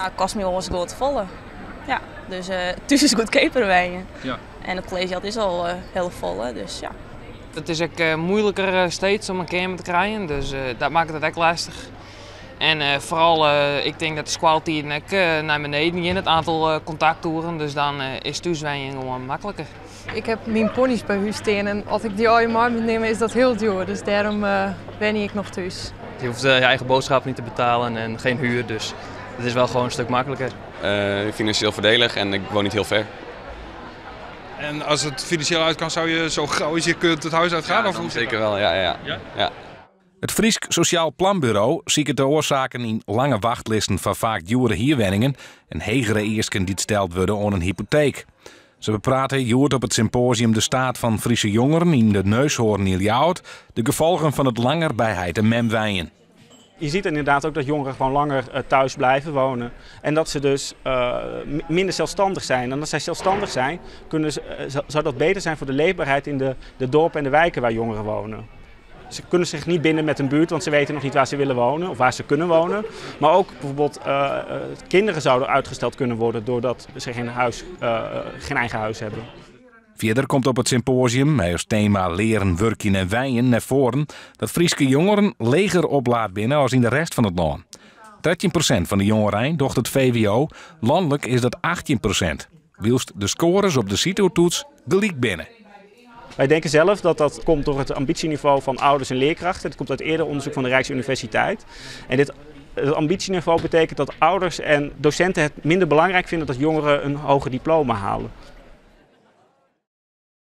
Nou, it kostet my oars goed tefolle. Ja, dus thús is goedkeaper wenjen. Ja. En it kolleezjejild is al hiel folle, dus ja. It is ek muoiliker steeds om in keamer te krijen, dus dat makket it ek lestich. En foaral, ik tink dat de skoaltiden ek nei beneden gean, it oantal kontaktoeren, dus dan is thúswenjen gewoan makliker. Ik ha myn pony's by hûs stean en as ik dy allegear mei moat nimme is dat hiel djoer, dus dêrom wenje ik noch thús. Je hoeft je eigen boodschappen niet te betalen en geen huur, dus het is wel gewoon een stuk makkelijker. Financieel voordelig en ik woon niet heel ver. En als het financieel uit kan, zou je zo gauw als je kunt het huis uitgaan? Ja, of dan hoe zit zeker dat? wel, ja, ja. Ja? Ja. It Frysk Sosjaal Planburo siket de oarsaken yn lange wachtlisten foar faak djoere hierwenningen en hegere easken dy't steld wurde oan in hypoteek. Se beprate hjoed op it sympoasium De Staat van Friese Jongeren yn de Neushoorn yn Ljouwert de gefolgen fan it langer by heit en mem wenjen. Je ziet inderdaad ook dat jongeren gewoon langer thuis blijven wonen. En dat ze dus minder zelfstandig zijn. En als zij zelfstandig zijn, zou dat beter zijn voor de leefbaarheid in de dorpen en de wijken waar jongeren wonen. Ze kunnen zich niet binden met een buurt, want ze weten nog niet waar ze willen wonen of waar ze kunnen wonen. Maar ook bijvoorbeeld kinderen zouden uitgesteld kunnen worden doordat ze geen eigen huis hebben. Fierder komt op it sympoasium mei as tema learen, wurkjen en wenjen nei foaren dat Fryske jongeren leger oplaat binne as yn de rest fan it lân. 13% fan de jongerein docht it VWO, lanlik is dat 18%, wylst de skoares op de CITO-toets gelyk binne. Wij denken zelf dat dat komt door het ambitieniveau van ouders en leerkrachten. Het komt uit eerder onderzoek van de Rijksuniversiteit. En het ambitieniveau betekent dat ouders en docenten het minder belangrijk vinden dat jongeren een hoger diploma halen.